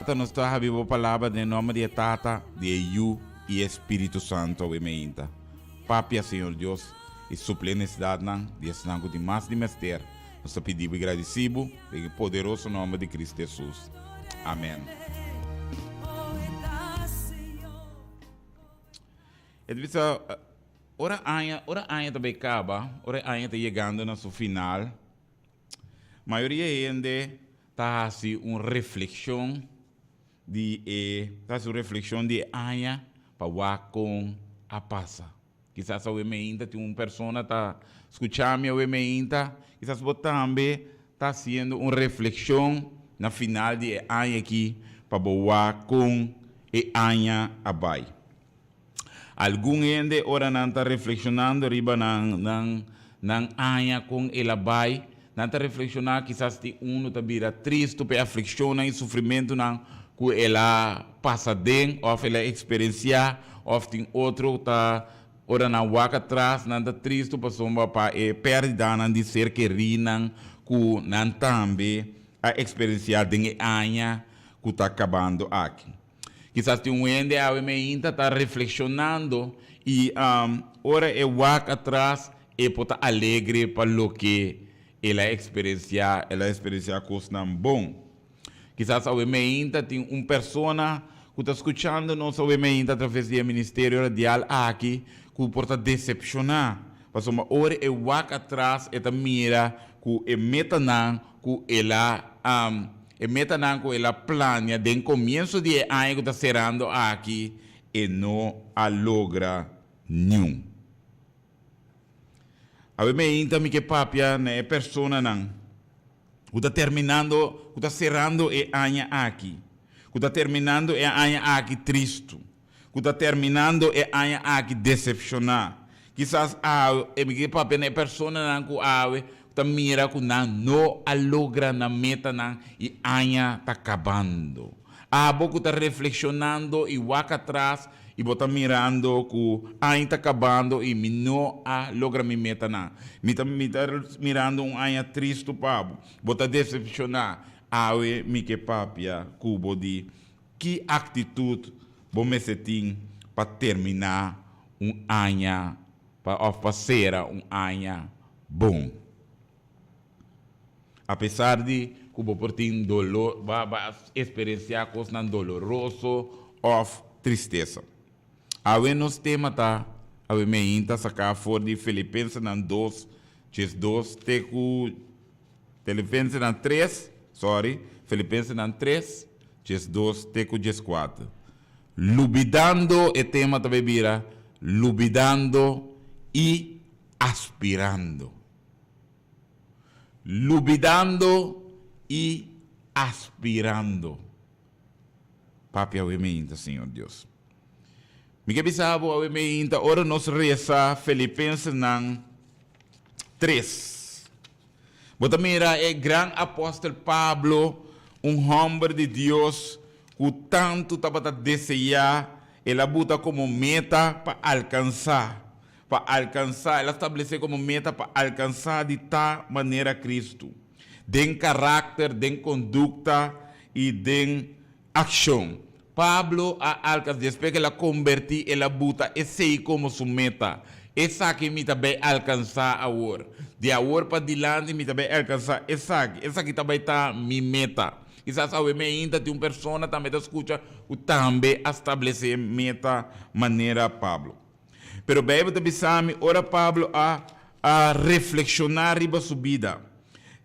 Tata, nos ta habri bo palabra den nomber di e Tata, di e Yu i e Spiritu Santo awe meinta. Papia, Señor Dios, i supli e necesidadnan di esnan cu tin mas di mester. Nos ta pidi bo i gradisi bo den e poderoso nomber di Cristo Jesus. Amen. E ta bisa, ora aña, ora aña ta bay caba, ora e aña ta yegando na su final, mayoria hende ta hasi un reflexion di e, ta hasi un reflexion di e aña pa wak con a pasa. Kisas awe meinta tin un persona ta skucha mi awe meinta, kisas bo tambe ta hasiendo un reflekshon na final di e aña aki pa bo wak kon e aña a bai. Algun hende ora nan ta reflekshonando riba nan nan nan aña kon el a bai, nan ta reflekshoná kisas tin unu ta bira tristu pa e aflikshonnan i sufrimentunan ku el a pasa den òf el a eksperensiá, òf tin otro ta ora nan wak atras nan ta tristu pasobra pa e pèrdidanan di ser kerínan ku nan tambe a eksperensiá den e aña ku ta kabando aki. Kisas tin un hende awe meinta ta reflekshonando i ora e wak atras e por ta alegre pa loke el a eksperensiá, el a eksperensiá kosnan bon. Kisas awe meinta tin un persona ku ta skuchando nos awe meinta atraves di e ministerio radial aki ku por ta desepshoná pasobra ora e wak atras e ta mira ku e metanan ku el a E metanan ku el a plania den komienso di e aña ku ta serando aki, e no a logra niun. Awe meinta mi ke papia na e personanan ku ta terminando, ku ta serando e aña aki, ku ta terminando e aña aki tristu. ku ta terminando e aña aki desepshoná. Kisas awe e mi ke papia na e personanan ku awe ku ta mira ku nan no a logra nan metanan i aña ta kabando. Abo ku ta reflekshonando i wak atras i bo ta mirando ku aña ta kabando i mi no a logra mi metanan. Mi ta mi ta mirando un aña tristu pa bo. Bo ta desepshoná. Awe mi ke papia ku bo di Ki aktitut bo mester tin pa terminá un aña pa òf pa sera un aña bon? Apesar di ku bo por tin dolor, bo a eksperensiá kosnan doloroso òf tristesa. Awe nos tema ta, awe meinta saká for di Filipensenan dos, 12 te ku Filipensenan tres, sorry, Filipensenan tres, 12 te ku 14. Lubidando, e tema ta bay bira, Lubidando i aspirando. Lubidando i aspirando. Papia awe meinta, Señor Dios. Mi ke bisa bo awe meinta ora nos resa Filipensenan tres. Bo ta mira e gran apòstel Pablo, un hòmber di Dios ku tantu tabata deseá, el a buta komo meta pa alkansá, pa alkansá, el a stablesé komo meta pa alkansá di ta manera Kristu, den karakter, den kondukta i den Akshon. Pablo a alkans despues ku el a kombertí, el a buta esei komo su meta. Esaki mi ta bai alkansá awor. Di awor pa dilanti mi ta bai alkansá esaki. Esaki ta bai ta mi meta. Kisas awe mi ainda tin un persona tambe ta skucha ku tambe a stablesé meta manera Pablo. Pero Beibel ta bisa mi ora Pablo a a reflekshoná riba su bida,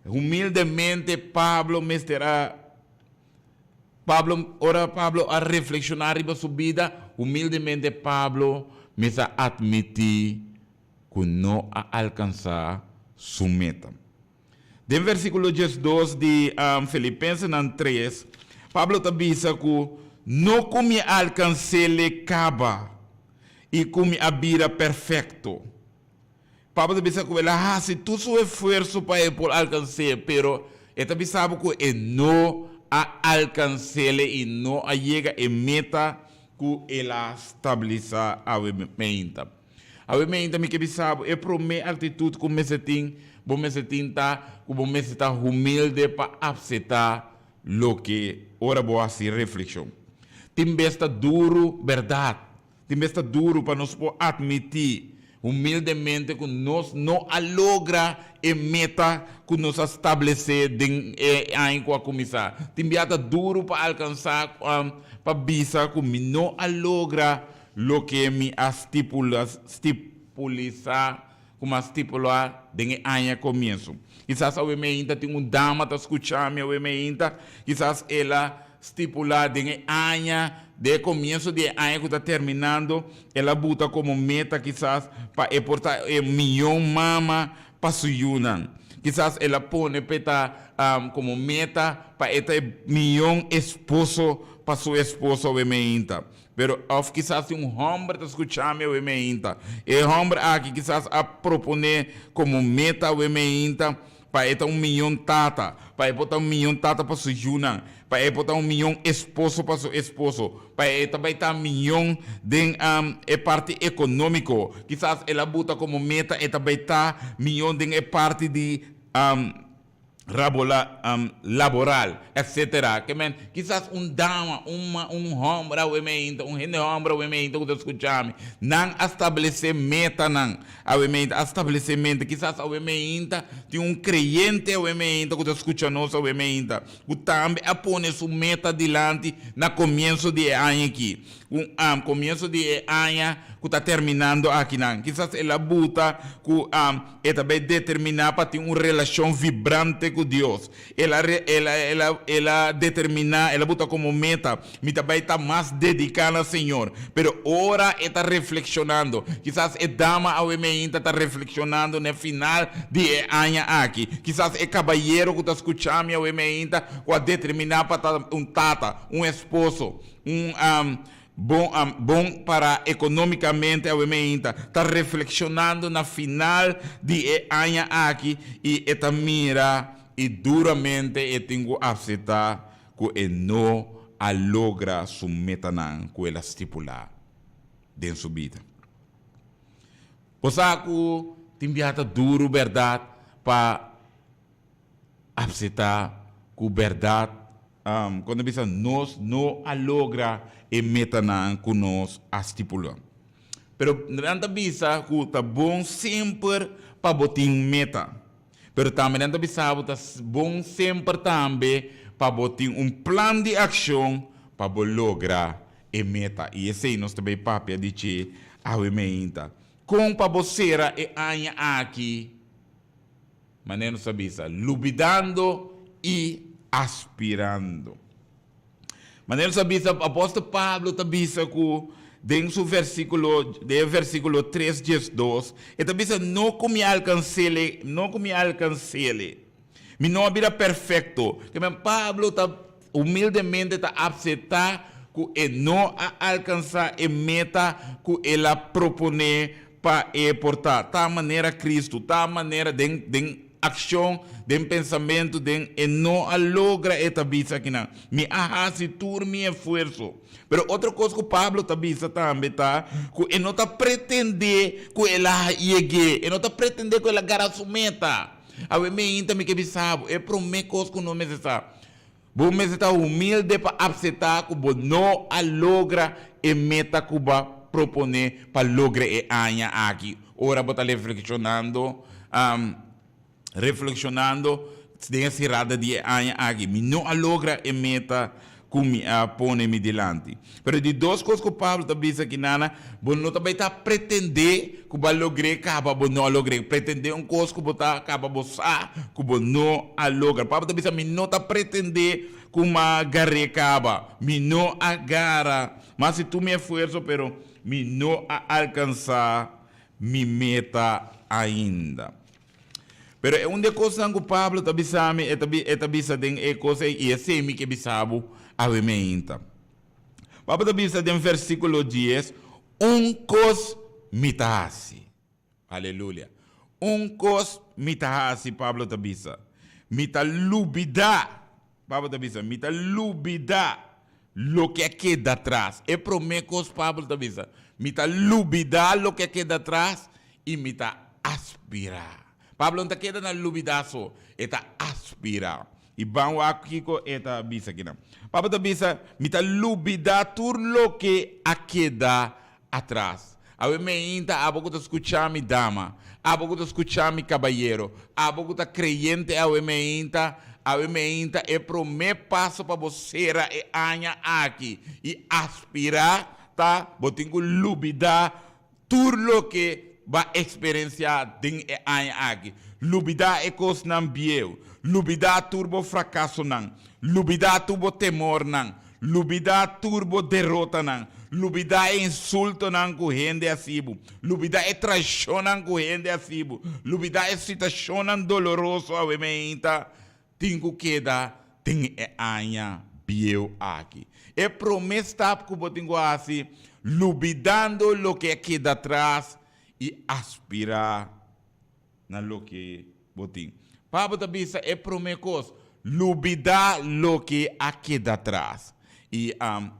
humildemente Pablo mester a Pablo, ora Pablo a reflekshoná riba su bida, humildemente Pablo mes a atmití ku no a alkansá su meta. Den versíkulo 12 di Filipensenan 3, Pablo ta bisa ku no ku mi a alkans'é kaba i ku mi a bira perfekto. Pablo ta bisa ku el a hasi tur su esfuerso pa e por alkans'é, pero e ta bisa bo ku e no a alkans'é i no a yega e meta ku el a stabilisá awe meinta. Awe meinta mi ke bisa bo, e promé aktitut ku mester tin, bo mester tin ta ku bo mester ta humilde pa apseptá. loke ora bo hasi reflekshon. Tin bes ta duru, bèrdat. Tin bes ta duru pa nos por atmití humildemente ku nos no a logra e meta ku nos a stablesé den e aña ku a kuminsá. Tin bia ta duru pa alkansá pa bisa ku mi no a logra loke mi a stipulisá ku mi a stipulá den e aña komienso. Kisas awe meinta tin un dama ta skucha mi awe meinta, kisas el a stipulá den e aña, den e komienso di e aña ku ta terminando, el a buta komo meta kisas pa e por ta e mihó mama pa su yunan. Kisas el a pone p'e ta komo meta pa e ta e mihó esposo pa su esposo awe meinta. Pero òf kisas tin un hòmber ta skucha mi awe meinta. E hòmber aki kisas a proponé komo meta awe meinta pa e ta un miyon tata, pa e por ta un miyon tata pa su yunan, pa e por ta un miyon esposo pa su esposo, pa e ta bai ta miyon den e parti ekonómiko. Kisas el a buta komo meta e ta bai ta miyon den e parti di rabola laboral, etcetera. Ke men, kisas un dama, un un homber awe meinta, un hende homber awe meinta ku ta skucha mi, nan a stablesé metanan awe meinta, a stablesé meta. Kisas awe meinta tin un kreyente awe meinta ku ta skucha nos awe meinta, ku tambe a pone su meta dilanti na komienso di e aña aki. Ku komienso di e aña ku ta terminando akinan. Kisas el a buta ku e ta bai determiná pa tin un relashon vibrante ku Dios. El a el a el a el a determiná, el a buta komo meta, Mi ta bai ta mas dediká na Señor. Pero ora e ta reflekshonando, kisas e dama awe meinta ta reflekshonando na e final di e aña aki. Kisas e kabayero ku ta skucha mi awe meinta ku a determiná pa ta un tata, un esposo, Un bon bon para economicamente awe meinta ta reflexionando na final di e aña aki y e ta mira y duramente e tin cu acepta cu e no a logra su metanan cu el a stipula den su bida. Bo sa cu tin biaha ta duro berdad pa Apseta ku bèrdat Kon ta bisa nos no a logra e metanan ku nos a stipulá. Pero nan ta bisa ku ta bon semper pa bo tin meta. Pero tambe nan ta bisa bo ta bon semper tambe pa bo tin un plan di akshon pa bo logra e meta. I esei nos ta bay papia di dje awe meinta. Kon pa bo sera e aña aki? Manera nos a bisa, lubidando i aspirando. Manera nos a bisa, apòstel Pablo ta bisa ku den su versíkulo, den e versíkulo tres diesdos, e ta bisa, No ku mi a alkans'é, no ku mi a alkans'é, mi no a bira perfekto. Ke men Pablo ta humildemente ta apseptá ku e no a alkansá e meta ku el a proponé Pa e por ta ta manera Cristo, ta manera den den accion, den pensamento, den e no a logra e ta bisa akinan. Mi a haci tur mi esfuerzo. Pero otro cos cu Pablo ta bisa tambe ta cu e no ta pretende cu el a yeg'é, e no ta pretende cu el a gara su meta. Awe meinta mi ke bisa bo, e prome cos cu no mester sa, Bo mester ta humilde pa apseptá ku bo no a logra e meta ku bo a proponé pa logra e aña aki. Ora bo ta reflekshonando, reflekshonando den e sirada di e aña aki, mi no a logra e meta ku mi a pone mi dilanti. Pero di dos kos ku Pablo ta bisa aki nana, bo no ta bai ta pretendé ku bo a logr'é kaba bo no a logr'é. Pretendé un kos ku bo ta kaba bo sa ku bo no a logra. Pablo ta bisa, Mi no ta pretendé ku m'a gar'é kaba. Mi no a gara. M'a hasi tur mi esfuerso, pero mi no a alkansá mi meta ainda. Pero e un di e kosnan ku Pablo ta bisa mi, e ta e ta bisa den e kos ei, i esei mi ke bisa bo awe meinta. Pablo ta bisa den versíkulo dies, Un kos mi ta hasi. Aleluya. Un kos mi ta hasi, Pablo ta bisa. Mi ta lubidá, Pablo ta bisa, mi ta lubidá loke a keda atras. E promé kos Pablo ta bisa, mi ta lubidá loke a keda atras i mi ta aspirá. Pablo no ta keda na lubidá so, e ta aspirá. I ban wak kiko e ta bisa kinan. Pablo ta bisa, Mi ta lubidá tur loke a keda atras. Awe meinta abo ku ta skuchá mi dama, abo ku ta skuchá mi kabayero, abo ku ta kreyente awe meinta, awe meinta e promé paso pa bo sera e aña aki i aspirá ta bo tin ku lubidá tur loke bo a eksperensiá den e aña aki. Lubidá e kosnan bieu, lubidá tur bo frakasonan, lubidá tur bo temornan, Lubidá tur bo derotanan. Lubidá e insultonan ku hende a hasi bo. Lubidá e traishonnan ku hende a hasi bo. Lubidá e situashonnan doloroso awe meinta tin ku keda den e aña bieu aki. E promé stap ku bo tin ku hasi, lubidando loke a keda atras i aspirá na loke bo tin. Pablo ta bisa e promé kos, lubidá loke a keda tras i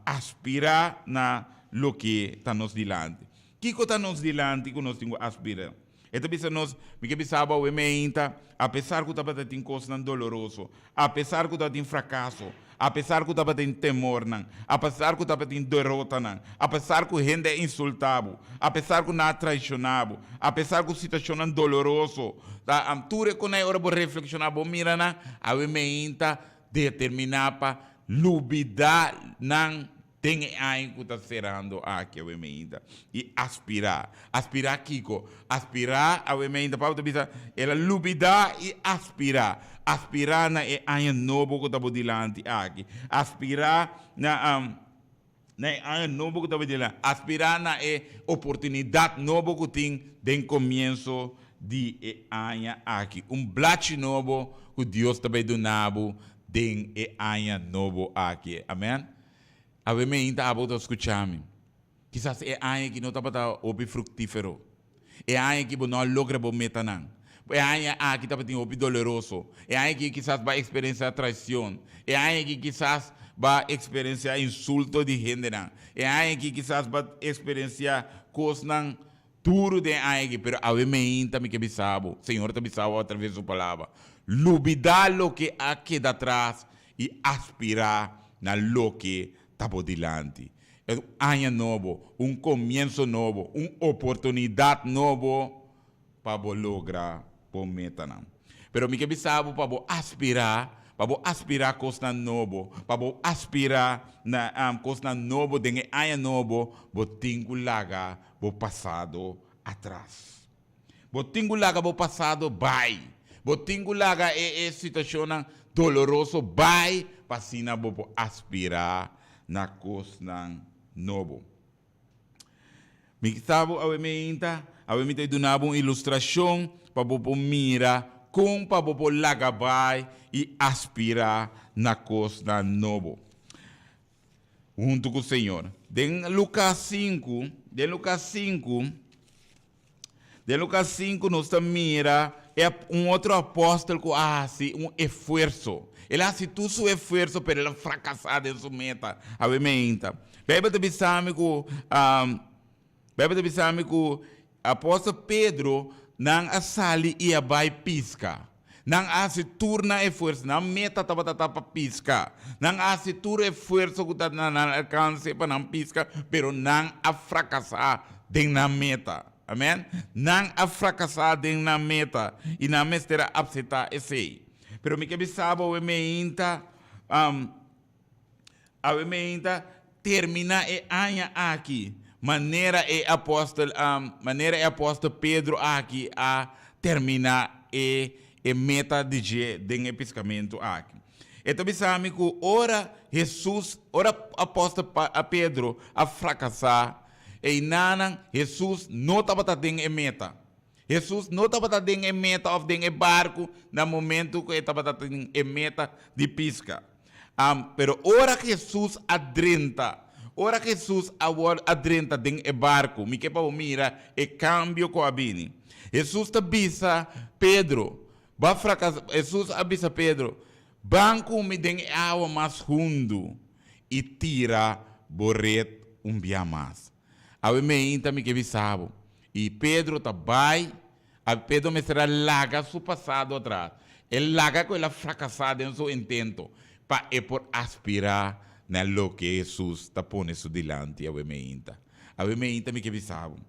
aspirá na loke ta nos dilanti. Kiko ta nos dilanti ku nos tin ku aspirá? E ta bisa nos, Mi ke bisa bo awe meinta, apesar ku tabata tin kosnan doloroso, apesar ku tabatin frakaso, apesar ku tabatin temornan, apesar ku tabatin derotanan, apesar ku hende a insultá bo, apesar ku nan a traishoná bo, apesar ku situashonnan doloroso ta tur e konai ora bo reflekshoná bo mira nan, awe meinta determiná pa lubidá nan Den e aña ku ta serando aki awe meinta i aspirá. Aspirá kiko? Aspirá awe meinta, Pablo ta bisa, el a lubidá i aspirá. Aspirá na e aña nobo ku ta bo dilanti aki. Aspirá na na e aña nobo ku ta bo dilanti. Aspirá na e oportunidat nobo ku tin den komienso di e aña aki. Un blachi nobo ku Dios ta bai duna bo den e aña nobo aki. Amen. Awe meinta abo ta skucha mi. Kisas e aña aki no tabata hopi fruktífero. E aña aki bo no a logra bo metanan. E aña aki tabatin hopi doloroso. E aña aki kisas bo a eksperensiá traision. E aña aki kisas bo a eksperensiá insulto di hendenan. E aña aki kisas bo a eksperensiá kosnan duru den e aña aki. Pero awe meinta mi ke bisa bo, Señor ta bisa bo atraves di su Palabra, lubidá loke a keda atras i aspirá na loke ta bo dilanti. E un aña nobo, un komienso nobo, un oportunidat nobo pa bo logra bo metanan. Pero mi ke bisa bo pa bo aspirá, pa bo aspirá kosnan nobo, pa bo aspirá na kosnan nobo den e aña nobo, bo tin ku laga bo pasado atras. Bo tin ku laga bo pasado bai. Bo tin ku laga e e situashonnan doloroso bai pa asina bo por aspirá na kosnan nobo. Mi sa bo awe meinta, awe mi ta duna bo un ilustrashon pa bo por mira kon pa bo por laga bai i aspirá na kosnan nobo. Huntu ku Señor. Den Lukas sinku, den Lukas sinku, den Lukas sinku nos ta mira e un otro apòstel ku a hasi un esfuerso. El a hasi tur su esfuerso pero el a frakasá den su meta. Awe meinta. Beibel ta bisa mi ku Beibel ta bisa mi ku apòstel Pedro nan a sali i a bai piska. Nan a hasi tur nan esfuerso. Nan meta tabata ta pa piska. Nan a hasi tur esfuerso ku ta na nan alkanse pa nan piska, pero nan a frakasá den nan meta. Amèn. Nan a frakasá den nan meta i nan mester a apseptá esei. Pero mi ke bisa bo awe meinta, Awe meinta termina e aña aki manera e apostel manera e apostel Pedro aki a termina e e meta di dje den e piskamentu aki. E ta bisa mi ku ora Hesus, ora apostel Pedro a frakasá, einanan Hesus no tabata den e meta. Hesus no tabata den e meta òf den e barku na momentu ku e tabata tin e meta di piska. Pero ora Hesus a drenta, ora Hesus a wòrdu a drenta den e barku, mi ke pa bo mira e kambio ku a bini. Hesus ta bisa Pedro, Bo a frakasá. Hesus a bisa Pedro, Ban ku mi den e awa mas hundu i tira bo ret un bia mas. Awe meinta mi ke bisa bo. I Pedro ta bai, a Pedro mester a laga su pasado atras. E laga ku el a frakasá den su intento pa e por aspirá na loke Hesus ta pone su dilanti awe meinta. Awe meinta mi ke bisa bo,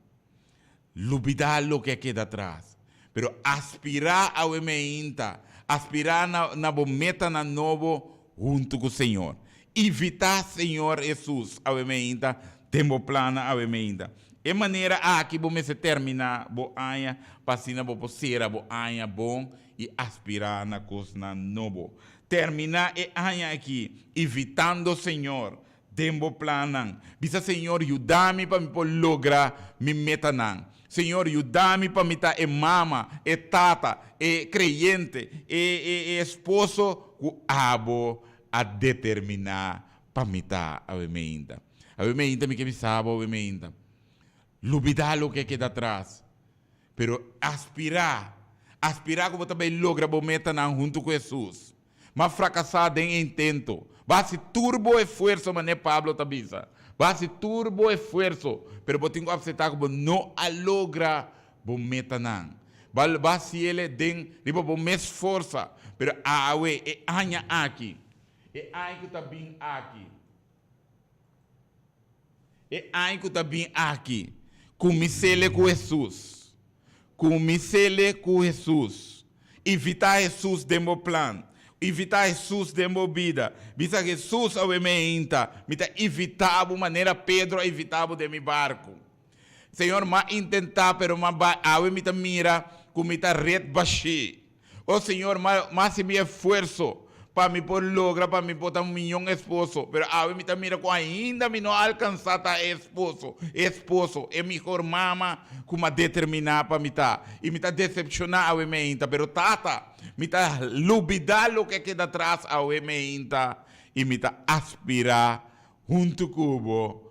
lubidá loke a keda atras, pero aspirá awe meinta, aspirá na na bo metanan nobo huntu ku Señor. Invitá Señor Hesus awe meinta den bo plannan awe meinta. E manera aki bo mester terminá bo aña pa asina bo por sera bo aña bon i aspirá na kosnan nobo. Terminá e aña aki invitando Señor den bo plannan. Bisa Señor, yuda mi pa mi por logra mi metanan. Señor, yuda mi pa mi ta e mama, e tata, e kreyente, e e esposo ku abo a determiná pa mi ta awe meinta. Awe meinta mi ke bisa bo awe meinta. Lubidá loke a keda atras, pero aspirá, aspirá ku bo ta bai logra bo metanan huntu ku Hesus. Ma frakasá den e intento. Bo hasi tur bo esfuerso, manera Pablo ta bisa. Bo hasi tur bo esfuerso, pero bo tin ku apseptá ku bo no a logra bo metanan. Bo a bo hasiel den riba bo mes forsa, pero awe, e aña aki, e aña ku ta bin aki, e aña ku ta bin aki, kumins'el ku Hesus. Kumins'el ku Hesus. Invitá Hesus den bo plan. Invitá Hesus den bo bida. Bisa Hesus awe meinta, mi ta invitá bo manera Pedro a invitá bo den mi barku. Señor, m'a intentá, pero m'a bai, awe mi ta mira ku mi ta ret bashí. O Señor, m'a m'a hasi mi esfuerso pa mi por logra pa mi por ta un miyon esposo, pero awe mi ta mira ku ainda mi no a alkansá ta e esposo, e esposo, e mihor mama ku m'a determiná pa mi ta. I mi ta desepshoná awe meinta, pero Tata, mi ta lubidá loke a keda atras awe meinta i mi ta aspirá huntu ku bo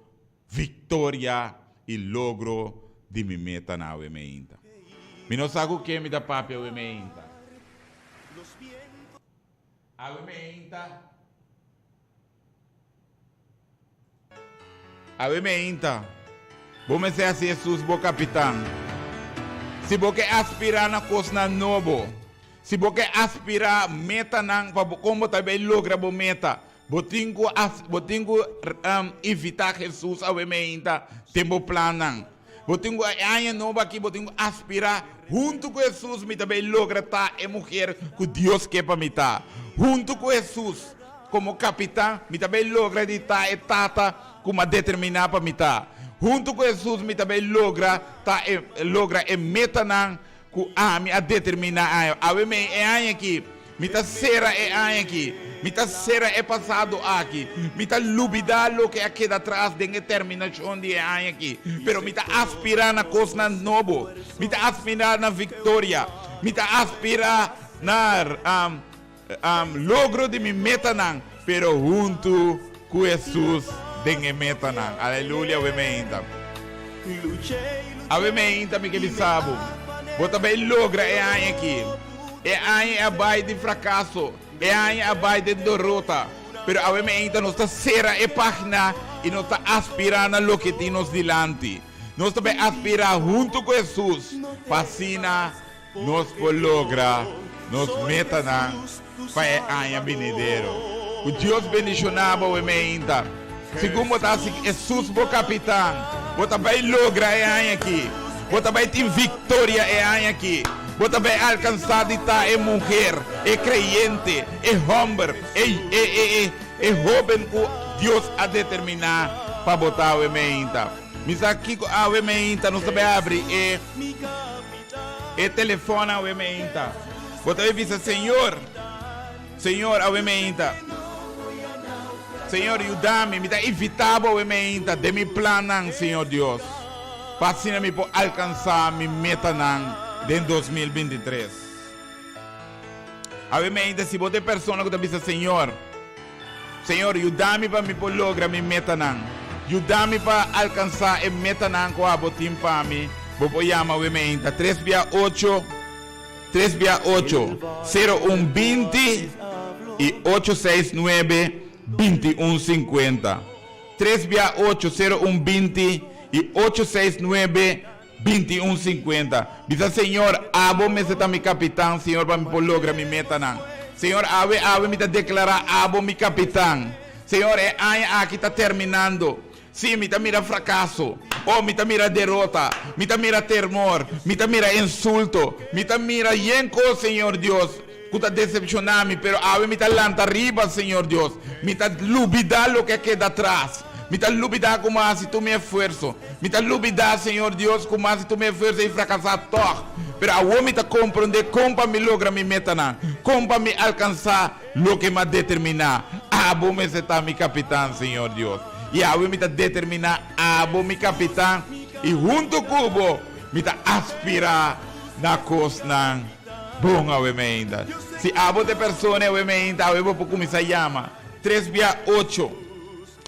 Victoria y logro di mi meta na awe meinta. Mi no sa cu ken mi ta papia awe meinta. Awe meinta. Awe meinta. Bo mester haci Jesus bo capitan. Si bo ke aspira na cosnan nobo, si bo ke aspira metanan pa bo con bo ta bay logra bo meta, Bo tin ku bo tin ku invitá Hesus awe meinta den bo plannan. Bo tin ku e aña nobo aki bo tin ku aspirá huntu ku Hesus mi ta bay logra ta e muher ku Dios ke pa mi ta. Huntu ku Hesus komo kapitan mi ta bay logra di ta e tata ku m'a determiná pa mi ta. Huntu ku Hesus mi ta bay logra ta e logra e metanan Ku ami a determiná aña. Awe mei e aña aki. Mi ta sera e aña aki. Mi ta sera e pasado aki. Mi ta lubidá loke a keda atras den e terminashon di e aña aki. Pero mi ta aspirá na kosnan nobo. Mi ta aspirá na viktoria. Mi ta aspirá na logro di mi metanan, pero huntu ku Hesus den e metanan. Aleluya! Awe meinta. Awe meinta mi ke bisa bo, bo ta bai logra e aña aki. E aña a bai di frakaso, e aña a bai den derota, pero awe meinta nos ta sera e pagina i nos ta aspirá na loke tin nos dilanti. Nos ta bai aspirá huntu ku Hesus pa asina Nos por logra nos metanan pa e aña binidero. Ku Dios bendishoná bo wemeinta. Segun bo ta hasi Hesus bo kapitan, bo ta bai logra e aña aki. Bo ta bai tin viktoria e aña aki. Bo ta bai alkansá di ta e muher, e kreyente, e hòmber, e e e e hóben ku Dios a determiná pa bo ta wemeinta. Mi sa kiko awe meinta nos ta bai habri e. E telefon awe meinta. Bo ta bisa, Señor, Señor, awe meinta. Señor, yuda mi. Mi ta invita bo awe meinta den mi plannan, Señor Dios. Pa asina mi por alcansa mi metanan den 2023. Awe meinta, si bo ta e persona cu ta bisa, Señor, Señor, yuda mi pa mi por logra mi metanan. Yuda mi pa alkansá e metanan ku abo tin pa mi. Bo por yama awe meinta tres bia ocho, tres bia ocho, sero un binti i ocho seis nuebe, binti un sinkuenta. Tres bia ocho, sero un binti i ocho seis nuebe. 21 50. Bisa Señor, abo mester ta mi kapitan, Señor, pa mi por logra mi metanan. Señor, awe awe mi ta deklará abo mi kapitan. Señor, e aña aki ta terminando. Sí, mi ta mira frakaso. Oh, mi ta mira derota. Mi ta mira termor. Mi ta mira insulto. Mi ta mira yen kos, Señor Dios, ku ta desepshoná mi. Pero awe mi ta lanta riba, Señor Dios. Mi ta lubidá loke a keda atras. Mi ta lubidá ku mi a hasi tur mi esfuerso. Mi ta lubidá, Señor Dios, ku mi a hasi tur mi esfuerso i frakasá tòg. Pero awor mi ta komprondé kon pa mi logra mi metanan, kon pa mi alkansá loke mi a determiná. Abo mester ta mi kapitan, Señor Dios. I awe mi ta determiná abo mi kapitan, i huntu ku bo mi ta aspirá na kosnan bon awe meinta. Si abo ta e persona awe meinta, awe bo por kuminsá yama tres bia ocho,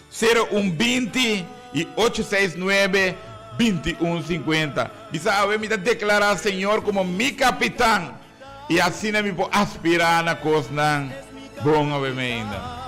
sero un binti i ocho seis nuebe, 21 50. Bisa awe mi ta deklará Señor komo mi kapitan, i asina mi por aspirá na kosnan bon awe meinta.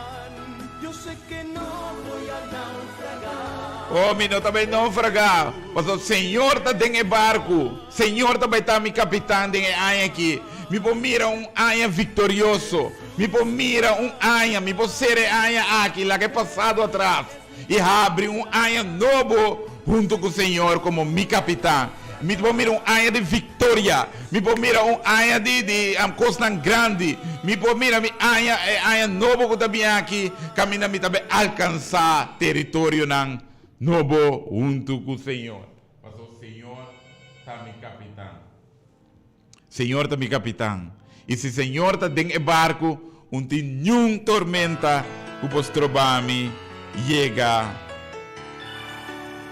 Oh, mi no ta bai naufragá, pasobra Señor ta den e barku. Señor ta bai ta mi kapitan den e aña aki. Mi por mira un aña viktorioso. Mi por mira un aña, mi por sera e aña aki, laga e pasado atras i habri un aña nobo huntu ku Señor komo mi kapitan. Mi por mira un aña di viktoria. Mi por mira un aña di di kosnan grandi. Mi por mira mi aña, e aña nobo ku ta bin aki, kaminda mi ta bai alkansá teritorionan nobo huntu ku Señor. Pasobra Señor ta mi kapitan. Señor ta mi kapitan. I si Señor ta den e barku, un tin niun tormenta ku por stroba mi yega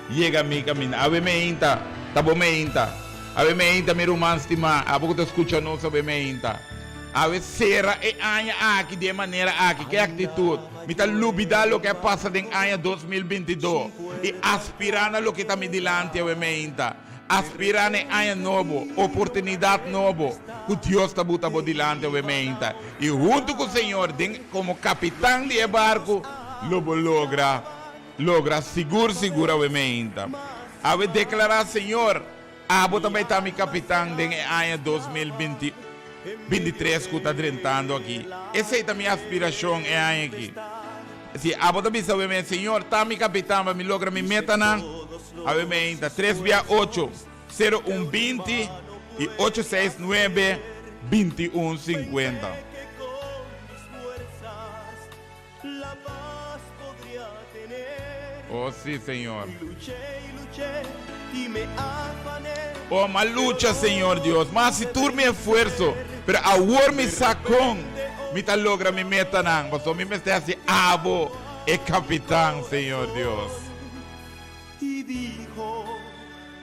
yega mi kaminda. Awe meinta, ta bo meinta. Awe meinta, mi ruman stimá, abo ku ta skucha nos awe meinta. Awe sera e aña aki di e manera aki, ku e aktitut. Mi ta lubidá loke a pasa den aña 2022 i aspirá na loke ta mi dilanti awe meinta. Aspirá na e aña nobo, oportunidat nobo ku Dios ta buta bo dilanti awe meinta. I huntu ku Señor den komo kapitan di e barku lo bo logra logra sigur sigur awe meinta. Awe deklará, Señor, abo ta bai ta mi kapitan den e aña 2023 ku ta drentando aki. Esei ta mi aspirashon e aña aki. Si abo ta bisa awe meinta, Señor, ta mi kapitan pa mi logra mi metanan. Awe meinta, tres bia ocho, sero un 20 i ocho seis nuebe, 21 50. Oh sí, Señor. Oh, m'a lucha, Señor Dios. M'a hasi tur mi esfuerso. Pero awor mi sa kon mi ta logra mi metanan. Pasobra mi mester hasi abo e kapitan, Señor Dios. Y dijo,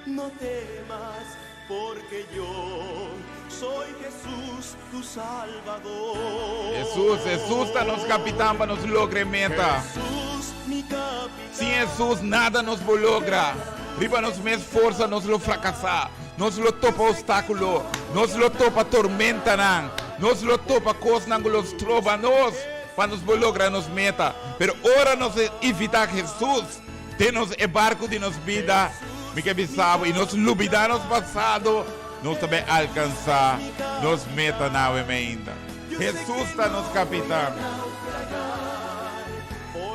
No temas, porque yo soy Jesús, tu Salvador. Jesús, Jesús ta nos kapitan pa nos logra e meta. Jesús, mi capitán. Sin Jesús nada nos por logra. Riba nos mes forsa nos lo frakasá. Nos lo topa obstákulo. Nos lo topa tormentanan. Nos lo topa kosnan ku lo stroba nos pa nos por logra nos meta. Pero ora nos invitá Jesús den nos e barku di nos bida, mi ke bisa bo, i nos lubidá nos pasado, nos ta bai alkansá nos metanan awe mainta. Jesús ta nos kapitan.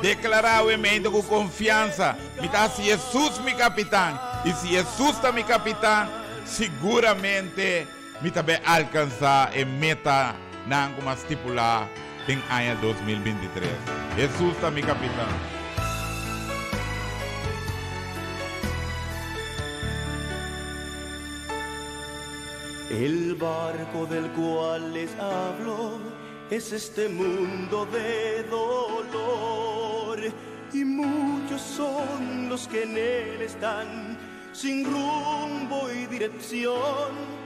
Deklará awe mainta ku konfiansa, Mi ta hasi Jesús mi kapitan, i si Jesús ta mi kapitan, siguramente mi ta bai alkansá e metanan ku mi a stipulá den aña 2023. Jesús ta mi kapitan. El barco del cual les hablo es este mundo de dolor y muchos son los que en él están sin rumbo y dirección.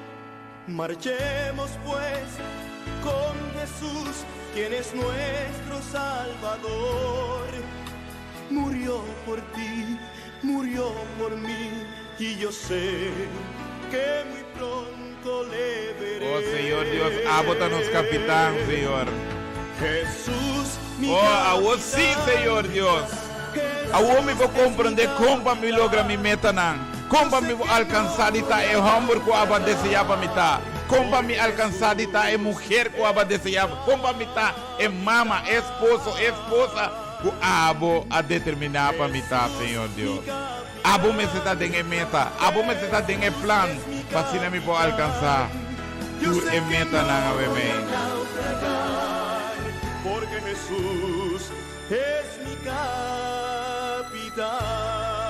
Marchemos pues con Jesús, quien es nuestro Salvador. Murió por ti, murió por mí y yo sé que muy pronto le veré. Oh Señor Dios, abo ta nos kapitan, Señor. Jesús, mi Oh, awor sí, capitán. Señor Dios. Awor mi por komprondé kon pa mi logra mi metanan. Kon pa mi por alkansá di ta e hòmber ku abo a deseá pa mi ta? Kon pa mi alkansá di ta e muher ku abo a deseá? Kon pa mi ta e mama, e esposo, e esposa ku abo a determiná pa mi ta, Señor Dios? Abo mester ta den e meta. Abo mester ta den e plan pa asina mi por alkansá tur e metanan awe mei.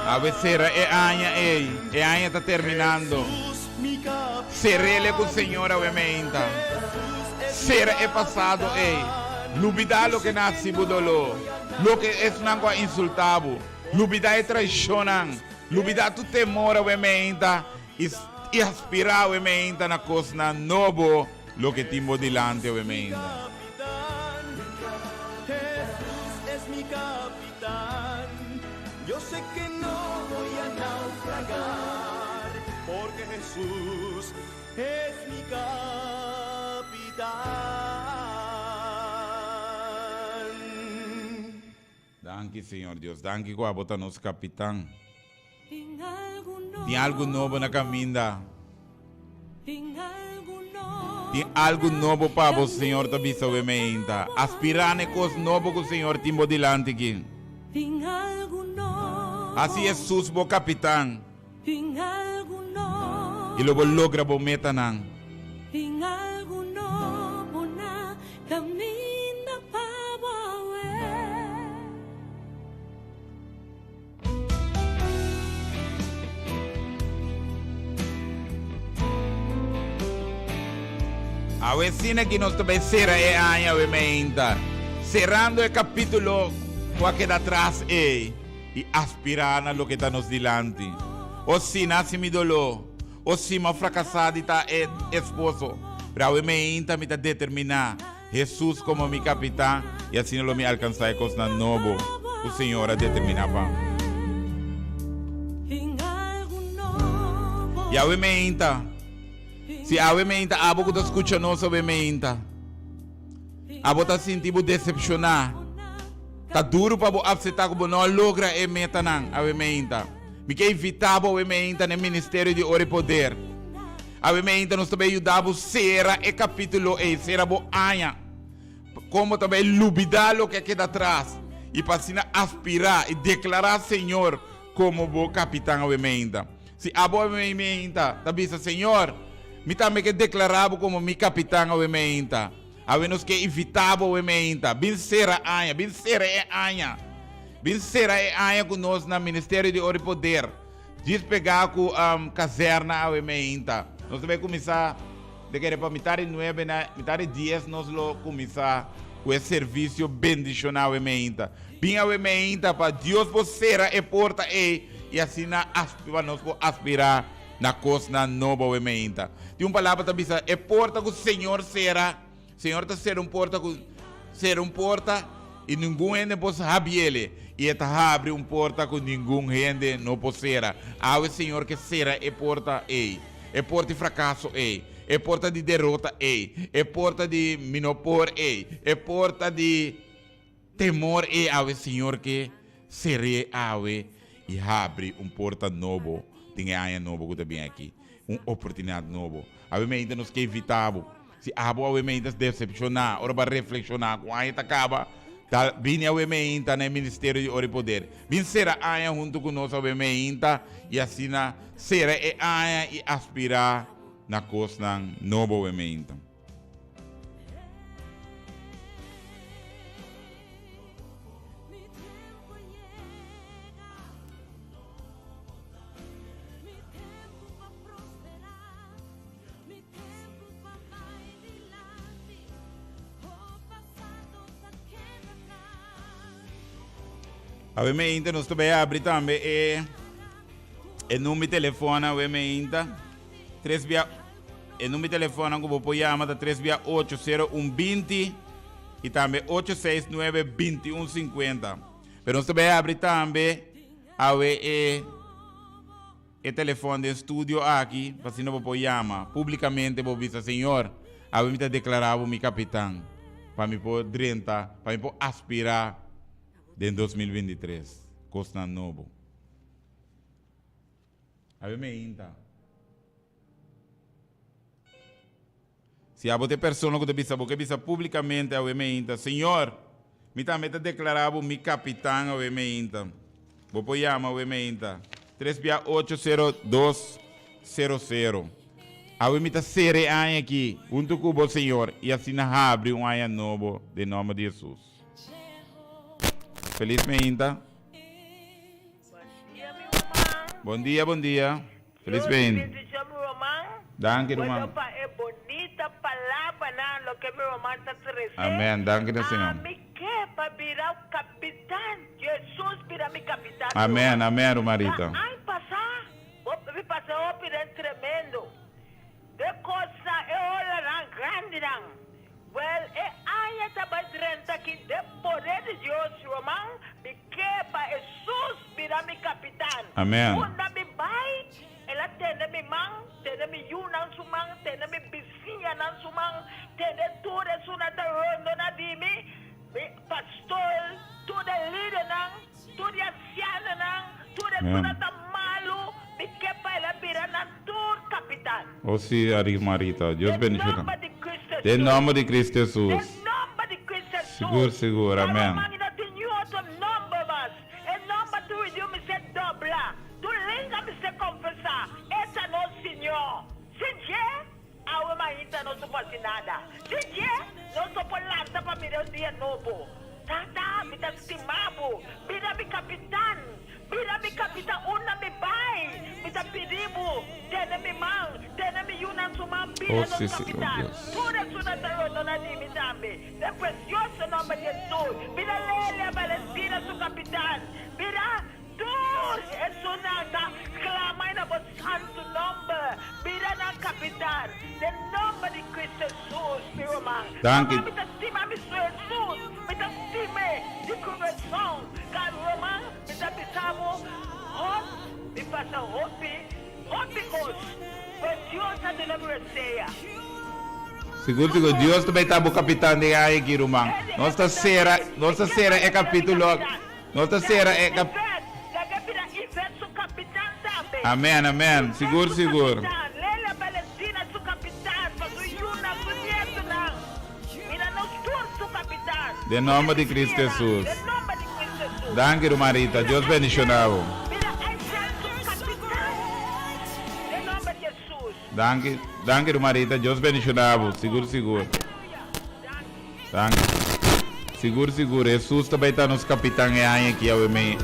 Awe sera e aña ei. E aña ta terminando. Serele ku Señor awe meinta. Sera e pasado ei. Lubidá loke nan a hasi bo doló. Loke esnan ku a insultá bo. Lubidá e traishonnan. Lubidá tur temor awe meinta i aspirá awe meinta na kosnan nobo loke tin bo dilanti awe meinta. Danki Señor Dios, danki ku abo ta nos kapitan. Tin algu nobo na kaminda. Tin algu nobo pa bo, Señor ta bisa we meinta. Aspirá na e kos nobo ku Señor tin bo dilanti aki. Hasi Hesus bo kapitan i lo bo logra bo metanan. Awe asina ki nos ta bai sera e aña awe meinta, serando e kapítulo ku a keda atras ei i aspirá na loke ta nos dilanti. O si nasi mi doló, o si mi a frakasá di ta e esposo, pero awe meinta mi ta determiná Hesus komo mi kapitan i asina lo mi alkansá e kosnan nobo ku Señor a determiná pa mi. I awe meinta, si awe meinta abo ku ta skucha nos awe meinta, abo ta sinti bo desepshoná, ta duru pa bo apseptá ku bo no a logra e metanan awe meinta, mi ke invitá bo awe meinta na e Ministerio di Ora i Poder. Awe meinta nos ta bay yuda bo sera e capitulo ey, sera bo aña. Con bo ta bay lubida loke a keda atras y pa asina aspira y declara Señor como bo capitan awe meinta. Si abo awe meinta ta bisa, Señor, mi tambe ke declara bo como mi capitan awe meinta. Awe nos ke invita bo awe meinta, bin sera aña, bin sera e aña. Bin sera e aña cu nos na Ministerio di Ora y Poder. Djis pegá ku kazèrna awe meinta. Nos ta bai kuminsá de kere pa mitar di nuebe na mitar di dies nos lo kuminsá ku e servisio bendishoná awe meinta. Bin awe meinta pa Dios por sera e porta ei i asina pa nos por aspirá na kosnan nobo awe meinta. Tin un palabra ta bisa e porta ku Señor sera. Señor ta sera un porta ku sera un porta i ningun hende por habiele, i e ta habri un porta ku ningun hende no por sera. Awe Señor ke sera e porta ei, e porta di frakaso ei, e porta di derota ei, e porta di mi no por ei, e porta di temor ei. Awe Señor ke ser'é awe i habri un porta nobo den e aña nobo ku ta bin aki, un oportunidat nobo. Awe meinta nos ke invitá bo. Si abo awe meinta decepciona, ora bo a reflexiona cu aña ta caba, ta bini awe meinta na e Ministerio di Ora y Poder. Bin cera aña hunto cu nos awe meinta y asina cera e aña y aspira na cosnan nobo awe meinta. Awe meinta nos ta bay abri tambe e e number di telefon awe meinta. 3 via e number di telefon ku bo por yama ta 3 via 8 0 1 20 y tambe 8 6 9 21 50. Pero nos ta bay abri tambe awe e E telefon den studio aki pa asina bo por yama publicamente bo bisa Señor awe mi ta declara bo mi capitan pa mi por drenta pa mi por aspira den 2023 cosnan nobo. Awe meinta. Si abo ta e persona ku ta bisa, bo ke bisa públikamente awe meinta, Señor, mi tambe ta deklará bo mi kapitan awe meinta. Bo por yama awe meinta, tres bia ocho sero dos sero sero. Awe mi ta sera e aña aki huntu ku bo, Señor, i asina habri un aña nobo den nòmber di Hesus. Felis meinta. Bon dia mi ruman. Bon dia, bon dia. Feliz Dios beinta. bendicion mi ruman. Danki Bueno ruman. pa e bonita palabranan loke mi ruman ta trece. Amen, danki na Señor. Ami ke pa bira capitan, Jesus bira mi capitan mi Amen, ruman. amen ruman Ta Rita. añ pasa bo mi pasa hopi den tremendo. De cosa e olanan grandinan. Wel, e aña ta bai drenta aki den poder di Dios, ruman, mi ke pa Hesus bira mi kapitan. Amen. Unda mi bai, El a tene mi man, tene mi yunan su man, tene mi bisiñanan su man, tene tur esunnan ta rondona di mi, mi pastor, tur e lidernan, tur e ansianonan, tur esunnan Amen. ta malu, mi ke pa El a bira nan tur kapitan. O si, Arima Rita. Dios Den bendiciona. nomber di Cristo Den Jesus. nomber di Cristo Den Jesus. nomber di Cristo Jesus. Sigur, sigur. Ta Amen. ruman i no tin niun otro nomber mas. E nomber tur idioma mester dobla, tur lenga mester confesa, E ta nos Señor. Sin dje, awe mainta nos no por haci nada. Sin dje, nos no por lanta pa mira un dia nobo. Tata, mi ta stima bo. Bira mi capitan. Bira mi capitan unda mi bai. Mi ta pidi bo, tene mi man, tene mi yunan su man, bira Oh, nos sí, sí, oh, capitan. Dios. Tur esunnan ta rondona di mi tambe. Den precioso nomber di Jesus. Bira Lelia Valentina su capitan. Bira tur esunnan ta clama na bo santu nomber. Bira nan capitan. Den nomber di Cristo Jesus, mi ruman. Danki. Mama mi ta stima mi su Jesus. Mi ta stim'e di corazon. Ka ruman mi ta bisa bo hot mi pasa hopi hopi cos pero Dios a duna mi resea. Sigur sigur Dios ta bay ta bo capitan den aña aki ruman. Nos ta cera nos ta cera e capitulo nos ta cera e cap. Amen amen sigur sigur. Den nomber di Cristo Jesus. Danki ruman Rita Dios bendiciona bo. Danki danki ruman Rita Dios bendiciona bo sigur sigur. Danki. Sigur sigur Jesus ta bay ta nos capitan e aña aki awe mei.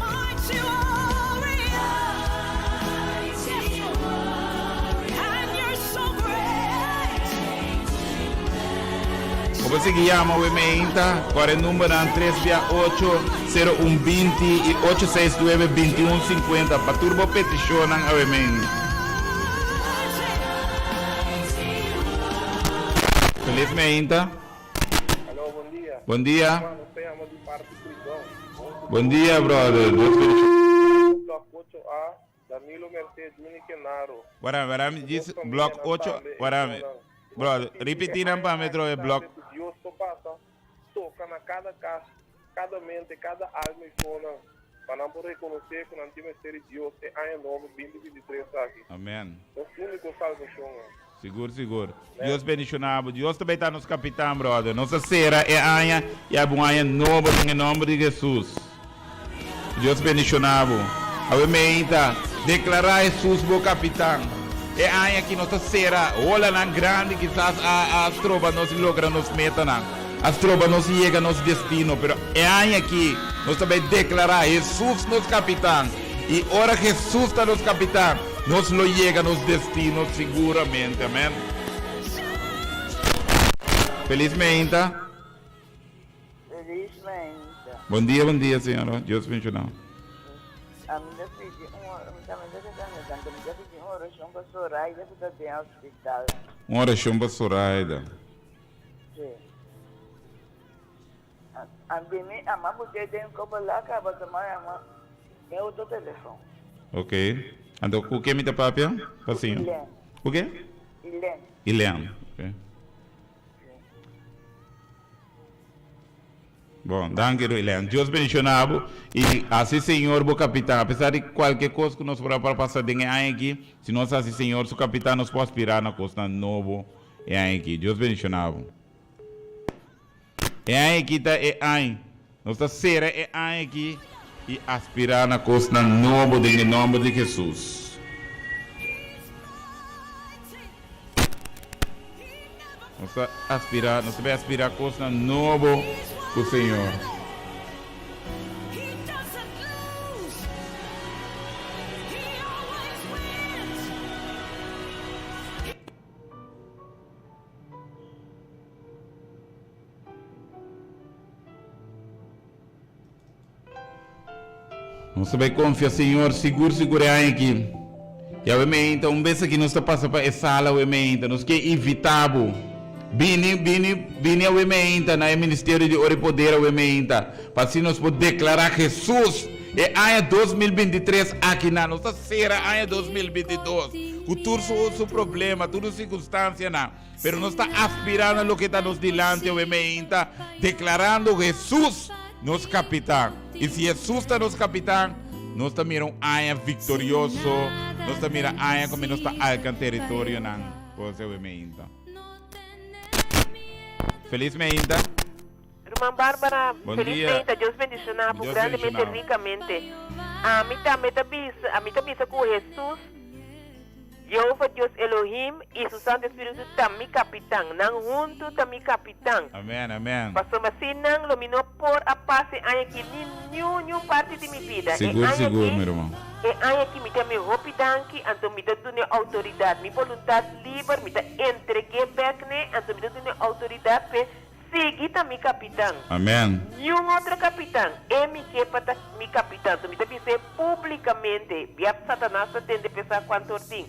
Bo por sigui yama awe meinta kor e numbernan tres bia ocho sero un binti i ocho seis nuebe binti un sinkuenta pa tur bo peticionnan awe mei. Feliz meinta. Aló, bon dia. Bon dia. Juan, nos ta yama di parti prizon. Bon dia, brother. Dios bendiciona. Blok 8 A, Danilo Merced, Juni Kenaro. Wara, wara, mi djis blok 8, wara, brother, ripiti nan pa mi trobe blok. Dios por pasa, toca na cada cas, cada mente, cada alma y zona, pa nan por reconoce cu nan tin mester di Dios e aña nobo 2023 aki. Amen. Nos unico salvacion. Sigur sigur. Dios bendiciona bo. Dios ta bay ta nos capitan brother. Nos a cera e aña y a un aña nobo den e nomber di Jesus. Dios bendiciona bo. Awe meinta declara Jesus bo capitan. E aña aki nos ta cera holanan grandi kisas a a stroba nos y logra nos metanan. A stroba nos y yega nos destino. Pero e aña aki nos ta bay declara Jesus nos capitan. Y ora Jesus ta nos capitan, nos lo yega nos destino siguramente. Amen. Feliz meinta. Feliz meinta. Bon dia, bon dia, señora. Dios bendiciona. Ami ta pidi un mi tambe ta keda rezando, mi ta pidi un oracion pa Zoraida cu ta den hospital. Un oracion pa Zoraida. Si. A bini ama bo te den koba la kaba ta mai ama den otro telefon. Ok. Anto ku ke mi ta papia? Pa siño. Ilen. Ku ke? Ilen. Ilen. Ok. Si. Bon, danki Ruilen. Dios bendiciona bo y haci Señor bo capitan. A pesar di cualke cos cu nos por a pasa den e aña aki, si nos haci Señor su capitan nos por aspira na cosnan nobo e aña aki. Dios bendiciona bo. E aña aki ta e añ. Nos ta cera e aña aki y aspira na cosnan nobo den e nomber di Jesus. Nos ta aspirá, nos ta bay aspirá kosnan nobo ku Señor. Nos ta bai konfia Señor sigur sigur e aña aki. Yahweh meinta, un bes aki nos ta pasa pa e sala Yahweh meinta, nos ke invita bo. Bini, bini, bini Yahweh meinta na e ministerio di Ora y Poder Yahweh meinta, pa asina nos por deklará Jesus e aña 2023 aki na. Nos ta sera aña 2022 ku tur su su problema, tur su sirkunstansianan. Pero nos ta aspirá na loke ta nos dilanti awe meinta, deklarando Hesus nos Kapitan. I si Hesus ta nos Kapitan, nos ta mira un aña viktorioso, nos ta mira aña ku nos ta alkan teritorionan. Kos awe meinta. Felis meinta. Ruman Barbara, Bon felis dia. meinta, Dios bendiciona bo Dios grandemente, bendiciona bo. ricamente. Ami tambe ta bisa, ami ta bisa cu Hesus Jehova Dios Elohim i Su Santu Spiritu ta mi kapitan. Nan huntu ta mi kapitan. Amen, amen. Pasobra sin nan lo mi no por a pasa e aña aki ni niun niun parti di mi bida. E Sigur, aña sigur, aki, mi ruman. e aña aki mi ta mi hopi danki, anto mi ta dun'e outoridat. Mi boluntat liber mi ta entreg'é bèk n'e, anto mi ta dun'e outoridat p'e Sigui ta mi kapitan. Amen. Niun otro kapitan. E mi ke pa ta mi kapitan. So mi ta bis'é públikamente, biap Satanas ta tende pesá kuantu or tin.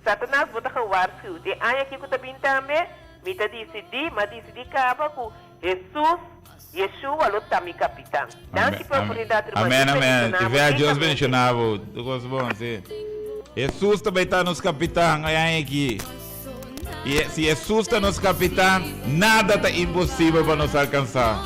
Satanas, bo ta gewaarschuwd. E aña aki ku ta bin tambe, mi ta disidí, m'a disidí kaba ku Hesus, Yeshua, lo ta mi kapitan. Danki pa e oportunidat, ruman. Amen, Dios amen. bendishoná bo Ivea, Dios rikamente. bendishoná bo. Tur kos bon, sí. Hesus ta bai ta nos kapitan e aña aki. I si Hesus ta nos kapitan, nada ta imposibel pa nos alkansá.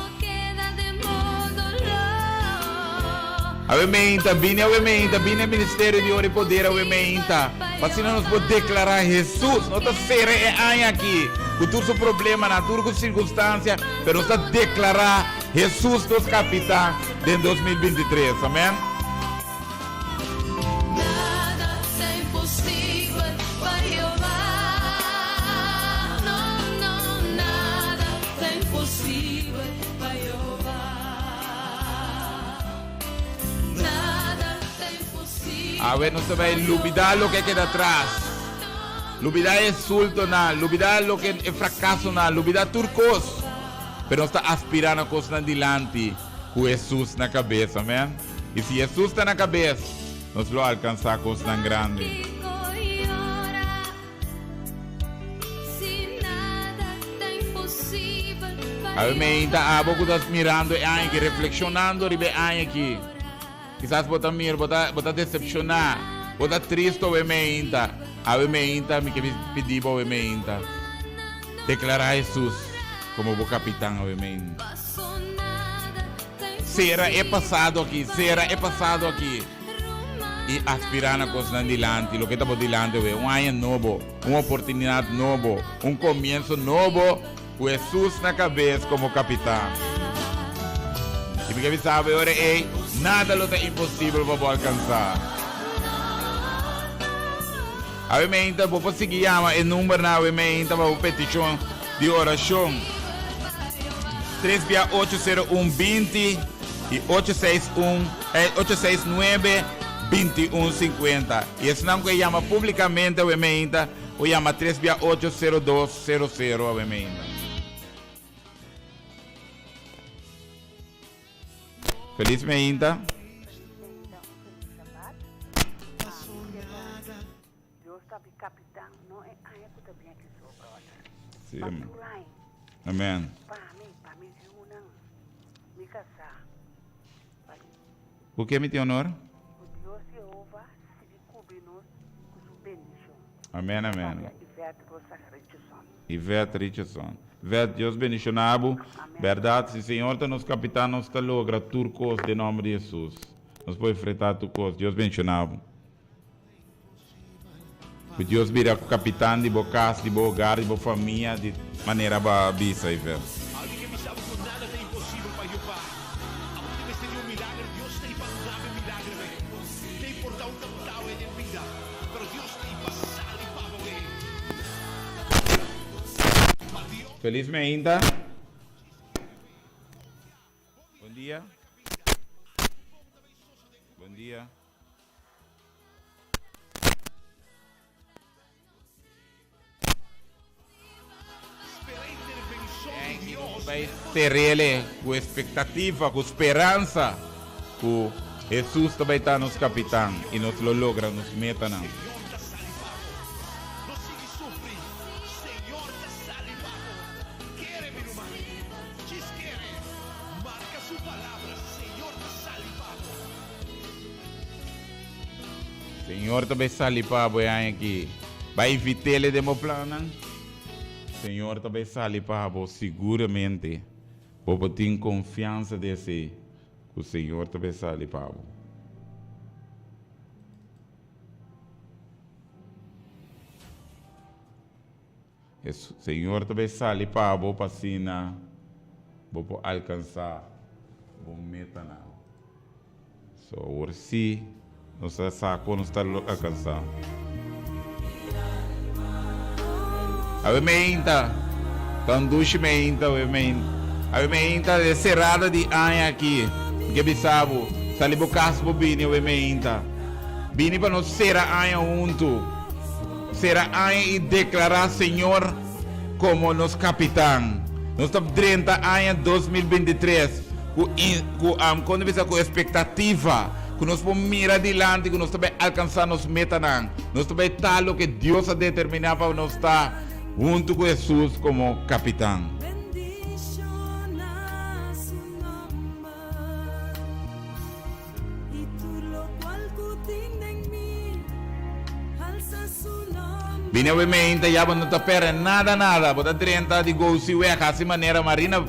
Awe meinta, bini awe meinta, bini e ministerio di ora i poder awe meinta, pa asina nos por deklará Hesus. No ta sera e aña aki ku tur su problemanan, tur ku sirkunstansia, pero nos ta deklará Hesus nos kapitan den 2023. Amen. Awe nos ta bai lubida loke a keda atras. Lubida e insultonan, lubida loke e frakasonan, lubida tur kos. Pero nos ta aspirá na kosnan dilanti ku Hesus na kabes. Amen. I si Hesus ta na kabes, nos lo alkansá kosnan grandi. Awe meinta abo ku ta mirando e aña aki, reflekshonando riba e aña aki. Kisas bo ta mira, bo ta, bo ta desepshoná, bo ta tristu awe meinta. Awe meinta mi ke pidi bo awe meinta, deklará Hesus komo bo kapitan awe meinta. Sera e pasado aki, sera e pasado aki i aspirá na kosnan dilanti, loke ta bo dilanti awe, un aña nobo, un oportunidat nobo, un komienso nobo ku Hesus na kabes komo kapitan. I mi ke bisa bo e ora ei, nada lo ta imposibel pa bo alkansá. Awe meinta bo por sigui yama e numbernan awe meinta pa bo petishon di orashon. Tres bia ocho sero un 20 i 861 eh, 869 21 50. I esnan ku e yama públikamente awe meinta por yama tres bia ocho sero dos sero sero awe meinta. Felis meinta. Dios ta mi kapitan, no e aña ku ta bin aki so, brother. Sí, Pa amen. tur aña. Amen. Pa mi, pa mi yunan, mi kasá. Pa Ku ke mi tin honor? ku Dios Yehova sigui kubri nos ku su bendishon. Amèn amèn. Papia Yvette Rosa Richardson. Yvette Richardson. Yvette, Dios bendiciona bo. Berdad, si Señor ta nos capitan nos ta logra tur cos den nomber di Jesus. Nos por enfrenta tur cos. Dios bendiciona bo. Cu Dios bira capitan di bo cas, di bo hogar, di bo famia, di manera bo a bisa, Yvette. Feliz meinta. Bon dia. Bon dia. Bai serele ku expectativa, ku speransa ku Hesus ta bai ta nos kapitan i nos lo logra nos metanan. Señor ta bai sali pa bo e aña aki. Bai invit'El den bo plannan. Señor ta bai sali pa bo siguramente. Bo por tin konfiansa di esei ku Señor ta bai sali pa bo. Señor ta bai sali pa bo pa asina bo por alcansa bo metanan. So awor si nos ta sa con nos ta alcansa. Awe meinta, tan dushi meinta awe meinta. Awe meinta e cerrada di aña aki. Mi ke bisa bo, sali bo cas bo bini awe meinta. Bini pa nos cera aña hunto. Sera aña i deklará Señor komo nos Kapitan. Nos ta drenta aña 2023 ku ku kon ta bisa ku espektativa ku nos por mira dilanti ku nos ta bai alkansá nos metanan. Nos ta bai ta loke Dios a determiná pa nos ta huntu ku Hesus komo Kapitan. Bini awe meinta ya bo no ta perde nada nada bo ta drenta di gosi weg hasi manera marina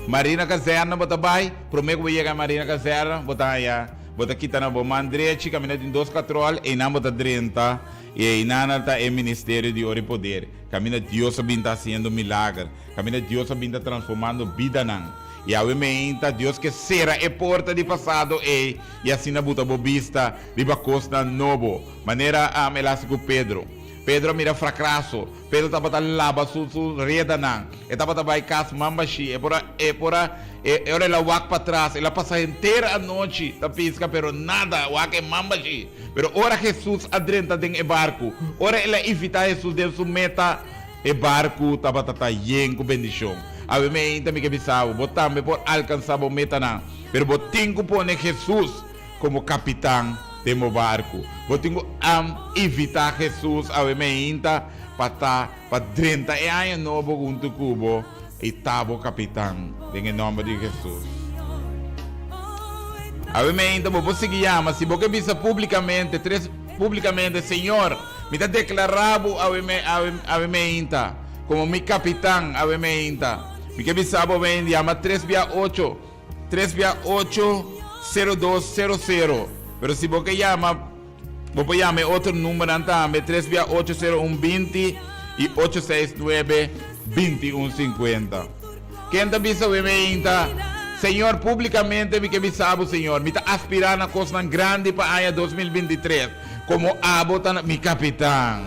marina kazerna bo ta bai prome ku bo yega marina kazerna bo ta haya bo ta kita na bo man drechi kaminda tin dos katrol einan bo ta drenta i einan ta e ministerio di ora i poder kaminda Dios a bin ta hasiendo milager kaminda Dios a bin ta transformando bidanan. Yahweh meinta, Dios ke sera e porta di pasado ei i asina buta bo bista riba kosnan nobo, manera el hasi ku Pedro. Pedro a mira frakraso. Pedro tabata laba su su redanan. E tabata bai kas man bashí. E por a e por a e ora el a wak patras, el a pasa henter anochi ta piska, pero nada, wak e man bashí. Pero ora Hesus a drenta den e barku, ora el a invitá Hesus den su meta, E barku tabata ta yen ku bendishon. Awe meinta mi ke bisa bo, bo tambe por alkansá bo metanan, pero bo tin ku pone Hesus komo kapitan den bo barku. Bo tin ku invitá Hesus awe meinta pa ta pa drenta e aña nobo huntu ku bo i ta bo kapitan den e nòmber di Hesus. Awe meinta bo por sigui yama si bo ke bisa públikamente tres públikamente, Señor, Mi ta deklará bo awe me awe awe meinta komo mi kapitan awe meinta. Mi ke bisa bo wen yama tres bia ocho tres bia ocho sero dos sero sero. Pero si bo ke yama bo por yama e otro numbernan tambe tres bia ocho sero un binti i ocho seis nuebe binti un sinkuenta. Ken ta bisa we meinta, Señor publikamente mi ke bisa bo Señor mi ta aspirá na kosnan grandi pa aña 2023. Como abo ta mi capitan.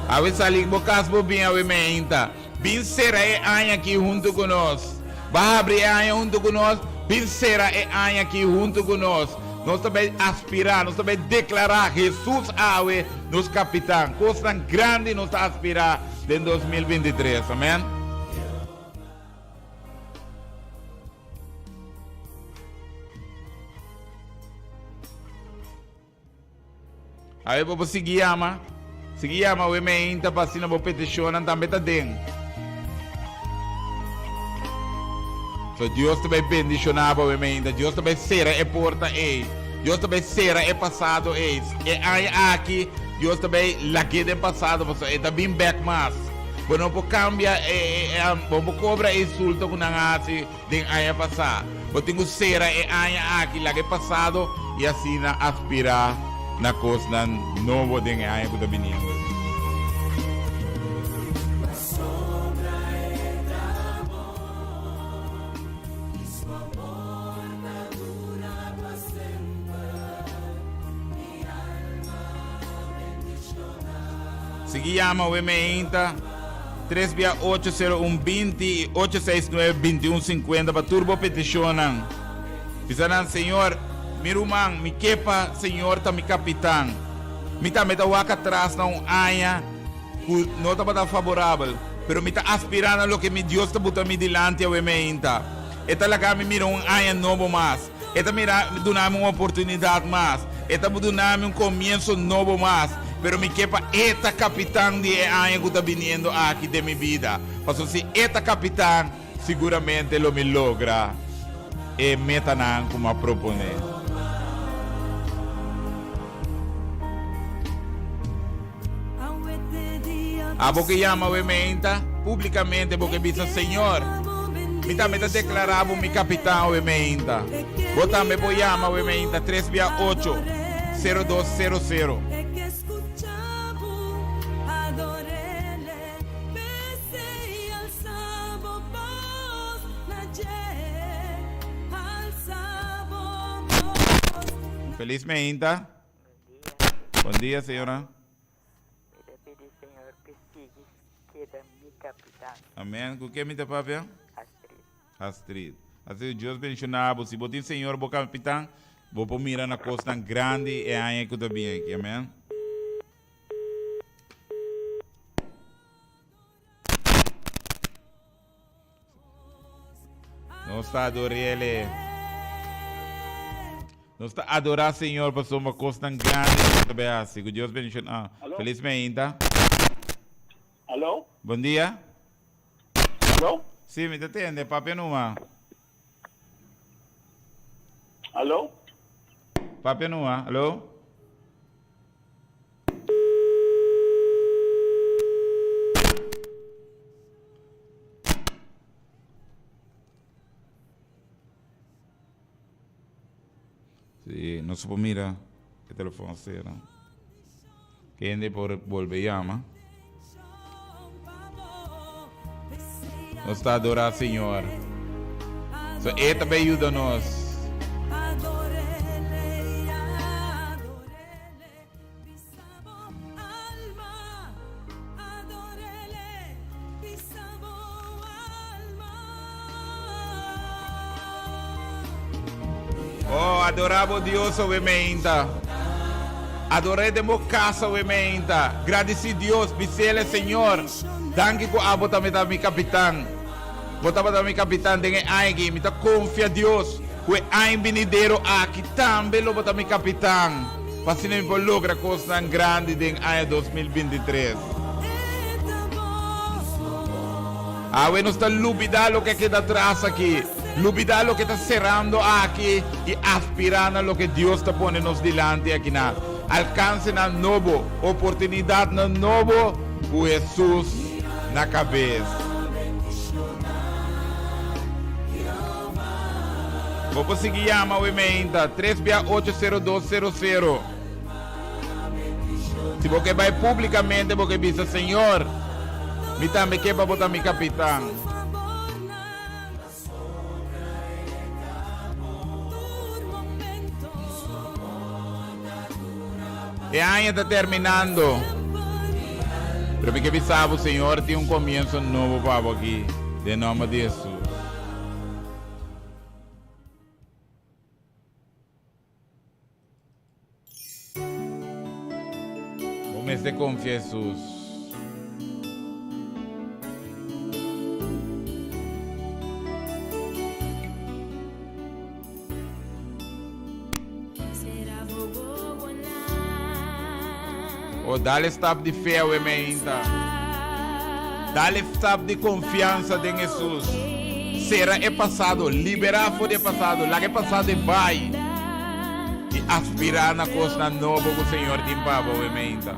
Awe sali bo cas bo bin awe meinta. Bin cera e aña aki hunto cu nos. Ba habri e aña hunto cu nos. Bin cera e aña aki hunto cu nos. Nos ta bai aspirá, nos ta bai deklará Hesus awe nos Kapitan. Kosnan grandi nos ta aspirá den 2023. Amèn. Awe bo por sigui yama. Sigui yama awe meinta pa asina bo petishonnan tambe ta den. So Dios ta bai bendishoná bo awe meinta. Dios ta bai sera e porta ei. Dios ta bai sera e pasado ei. E aña aki Dios ta bai lag'é den pasado pasobra e ta bin bèk mas. Bo no por kambia e, bo no por kobra e insulto ku nan a hasi den aña pasá. Bo tin ku sera e aña aki, laga e pasado i asina aspirá na kosnan nobo den e aña ku ta biniendo. Sigui yama we meinta 3 via 801 20 y 869 21 50 pa tur bo peticionnan. Bisa nan, Señor, mi ruman, mi ke pa Señor ta mi kapitan. Mi tambe ta wak atras na un aña ku no tabata favorabel, pero mi ta aspirá na loke mi Dios ta buta mi dilanti awe meinta. E ta laga mi mira un aña nobo mas. E ta mira duna mi un oportunidat mas. E ta duna mi un komienso nobo mas. Pero mi ke pa E ta kapitan di e aña ku ta biniendo aki den mi bida. Pasobra si E ta kapitan, siguramente lo mi logra e metanan ku mi a proponé. Abo ke yama awe meinta, públikamente bo ke bisa, Señor, mi tambe ta deklará bo mi kapitan awe meinta. Bo tambe por yama awe meinta tres bia ocho, sero dos sero sero. Feliz meinta. Bon dia. Bon dia, señora. Mi ta pidi Señor pe sigui keda mi capitán. Amén. Ku ken mi ta papia? Astrid. Astrid. Astrid, Dios bendiciona bo. Si bo tin Señor bo capitán, bo por mira na cosnan grandi e aña ku ta bien aki. Amén. Nos ta adorele. Nos ta adora Señor pasobra cosnan grandi cu ta bay haci. Cu Dios bendiciona. Aló? Feliz meinta. Aló? Bon dia. Aló? Sí, mi ta tende. Papia numa. Aló? Papia numa. Aló? Sí, no se por mira e telefon cera. Kende por bolbe llama. Nos ta adora Señor. So e ta bay yuda nos. Oh, adora bo Dios awe meinta. Ador'é den bo casa awe meinta. Gradici Dios, bisele, Señor, danki cu abo tambe ta mi capitan. Bo tabata mi capitan den e aña aki. Mi ta confia Dios cu e aña binidero aki tambe lo bo ta mi capitan, pa asina mi por logra cosnan grandi den aña 2023. Awe nos ta lubida loke a keda atras aki, lubida loke ta serando aki y aspira na loke Dios ta pone nos dilanti akinan. Alcancenan nobo, oportunidadnan nobo cu Jesus na cabes. Bo por sigui yama awe meinta, tres bia ocho sero dos sero sero. Si bo ke bai públikamente bo ke bisa, Señor, mi tambe ke pa bo ta mi kapitan. E aña ta terminando. Pero mi ke bisa bo, Señor tin un komienso nobo pa bo aki, den nòmber di Hesus. Bo mester konfia Hesus. O dal e stap di fe awe meinta. Dal e stap di konfiansa den Hesus. Sera e pasado, liberá for di e pasado, laga e pasado e bai. I aspirá na kosnan nobo ku Señor tin pa bo awe meinta.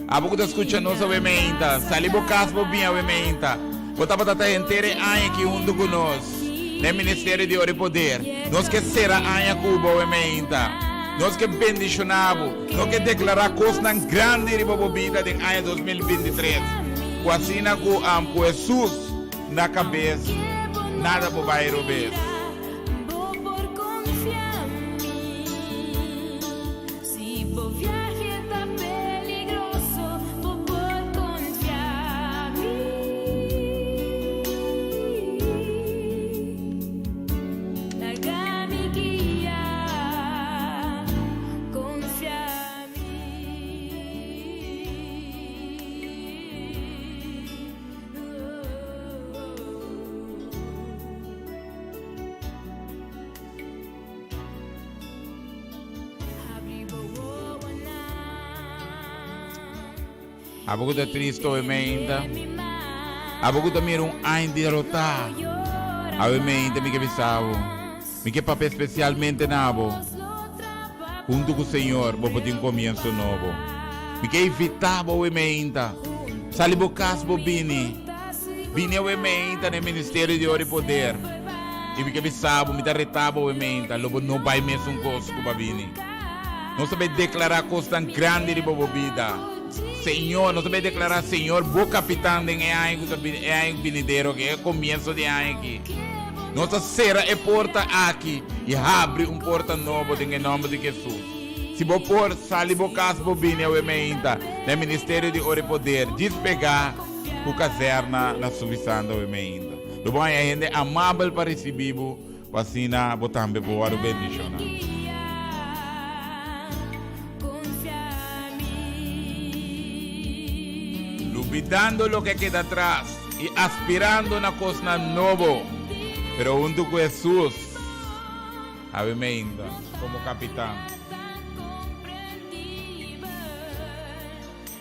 Abo ku ta skucha nos awe meinta, sali bo kas bo bin awe meinta. Bo tabata ta henter e aña aki huntu ku nos na e Ministerio di Ora i Poder. Nos ke sera aña ku bo awe meinta. Nos ke bendishoná bo. Nos ke deklará kosnan grandi riba bo bida den aña 2023. Ku asina ku ku Hesus na kabes, nada bo bai robes. Si bo viahe ta peligroso, bo por confia mi. Laga mi guia, confia mi. Abo ku ta triste awe meinta. Abo ku ta mira un aña derotá. Awe meinta mi ke bisa bo. Mi ke papia spesialmente na bo. Huntu ku Señor bo por tin un komienso nobo. Mi ke invitá bo awe meinta. Sali bo kas bo bini. Bini awe meinta na e Ministerio di Ora i Poder. I mi ke bisa bo, mi ta reta bo meinta, lo bo no bai mesun kos ku bo a bini. Nos ta bai deklará kosnan grandi riba bo bida. Señor, nos ta bai deklará, Señor, bo kapitan den e aña ku ta bini, e aña binidero aki, e komienso di e aña aki. Nos ta sera e porta aki i habri un porta nobo den e nòmber di Hesus. Si bo por, sali bo kas bo bini awe meinta na e Ministerio di Ora i Poder, djis pegá ku kazèrna na Suvisando awe meinta. Lo bo haña hende amabel pa risibí bo, pa asina bo tambe por wòrdu bendishoná. Lubidando loke a keda atras i aspirando na kosnan nobo, pero huntu ku Hesus, awe meinta, komo kapitan.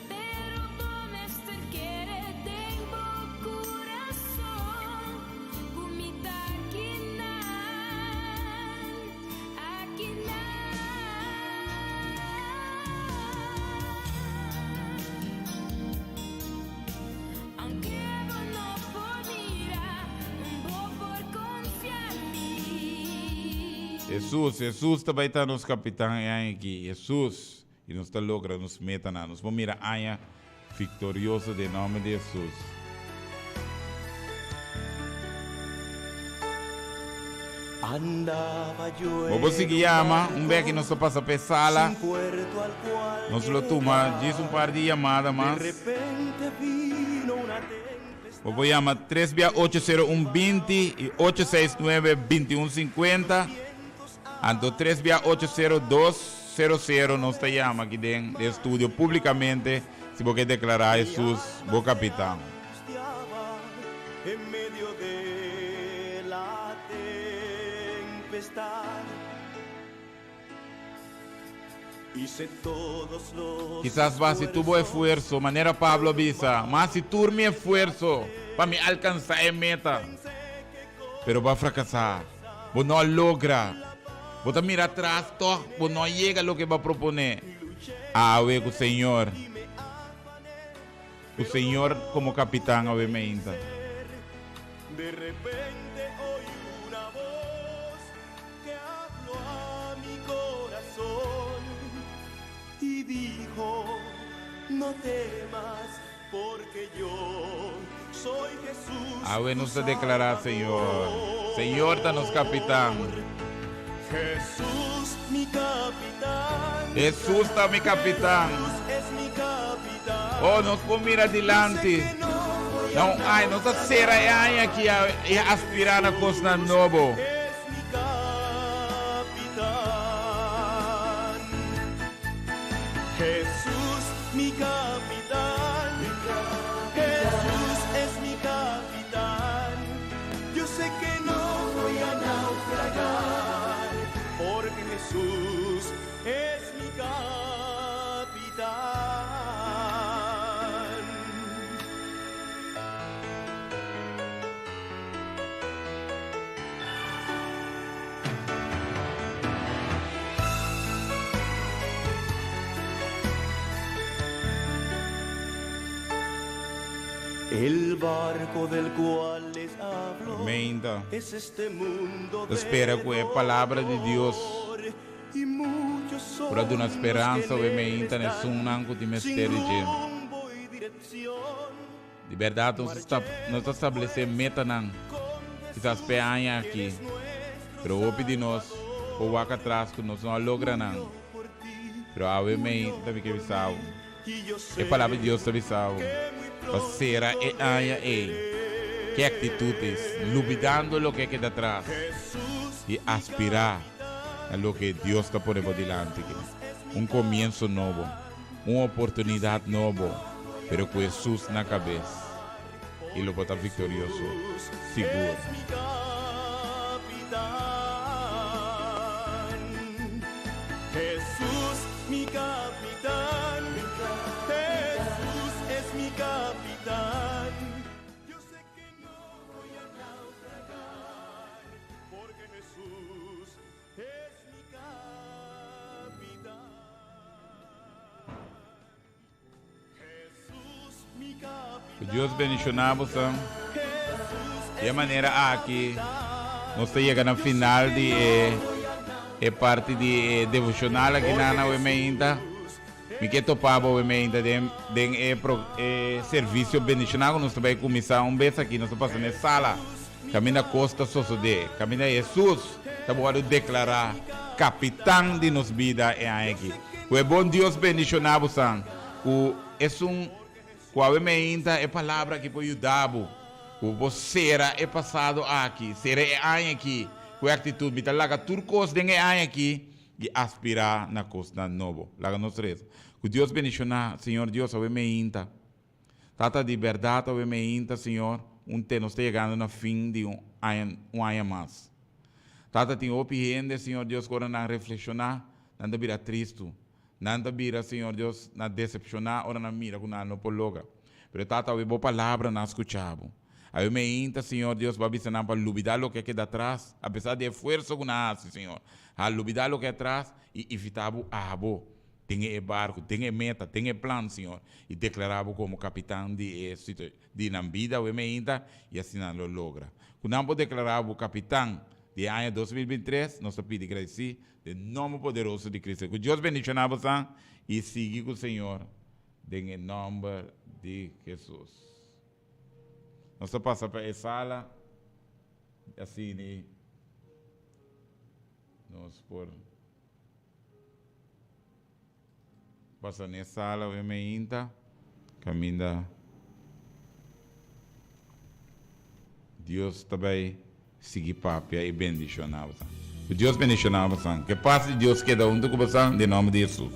Pero bo mester kere den bo kurason ku mi ta akinan, akinan. Aunke bo no por mira, bo por konfia mi. Hesus, Hesus ta bai ta nos kapitan e aña aki. Hesus. I nos ta logra nos metanan. Nos por mira aña viktorioso den nòmber di Hesus. Bo por sigui yama un bek i nos ta pasa pa e sala. Nos lo tuma djis un par di yamada mas. Bo por yama tres bia ocho sero un binti i ocho seis nuebe binti un sinkuenta. Anto tres bia ocho sero dos sero sero nos ta yama aki den e estudio publicamente si bo ke declara Jesus bo capitan. Kisas bo hasi tur bo esfuerso, manera Pablo a bisa, Mi a hasi tur mi esfuerso pa mi alcansa e meta, pero bo a fracasa. Bo no a logra. Bo ta mira atras tog bo no a yega loke bo a proponé. Awe ku Señor. Ku Señor komo kapitan awe meinta. Awe nos ta deklará, Señor, Señor ta nos kapitan. Hesus ta mi kapitan. Oh, nos por mira dilanti na un aña. Nos ta sera e aña aki i aspirá na kosnan nobo. Mi capitán, Jesús es mi capitán. Yo sé que no voy a naufragar, porque Jesús es mi capitán. El barco del cual les hablo Meinta. es este mundo Ta spera de ku e palabra di Dios dolor, y muchos son por a duna los que speransa en awe él meinta na están, esunnan ku tin sin mester di dje. rumbo y dirección. Di bèrdat nos ta nos ta stablesé metanan kisas p'e aña aki, pero hopi di nos por wak atras ku nos no a logra nan. Pero awe meinta mi ke bisa bo. E Palabra di Dios ta bisa bo pa sera e aña ei ku e aktitut es, lubidando loke a keda atras i aspirá na loke Dios ta pone bo dilanti aki. Un komienso nobo, un oportunidat nobo, pero ku Hesus na kabes i lo bo ta viktorioso sigur. Jesús es mi capitán. Yo sé que no voy a naufragar, porque Jesús es mi capitán. Jesús mi Ku Dios bendishoná boso. Di e manera aki nos ta yega na final di e e parti di e devoshonal aki nan awe meinta. Mi ke topa bo awe meinta den den e pro e servisio bendishoná ku nos ta bai kuminsá un bes aki. Nos ta pasa na e sala kaminda kos ta sosodé, kaminda Hesus ta wòrdu deklará kapitan di nos bida e aña aki. Ku e bon Dios bendishoná bo san ku esun Ku awe meinta e palabra aki por yuda bo, ku bo por sera e pasado aki, sera e aña aki ku e aktitut, mi ta laga tur kos den e aña aki i aspirá na kosnan nobo. Laga nos resa. Ku Dios bendishoná, Señor Dios, awe meinta. Tata, di bèrdat awe meinta, Señor, un te nos ta yegando na fin di un aña, un aña mas. Tata, tin hopi hende, Señor Dios, ku ora nan reflekshoná, nan ta bira tristu. Nan ta bira, Señor Dios, na decepciona ora nan mira cu nan no por logra. Pero Tata, awe Bo palabra nan a scucha Bo. Awe meinta, Señor Dios, Bo a bisa nan pa lubida loke a keda atras, a pesar di esfuerzo cu nan a haci, Señor. A lubida loke atras y invita Bo abo den e barco, den e meta, den e plan, Señor, y declara Bo como capitan di e situ, di nan bida awe meinta, y asina nan lo logra. Cu nan por declara Bo capitan di e aña 2023, nos ta pidi gradici Den nomber poderoso di Cristo. Cu Dios bendiciona bosan y sigui cu Señor den e nomber di Jesus. Nos ta pasa pa e sala asini nos por pasa na e sala we meinta caminda Dios ta bay sigui papia y bendiciona bosan. Cu Dios bendiciona bosan. Cu e paz di Dios keda hunto cu bosan den nomber di Jesus.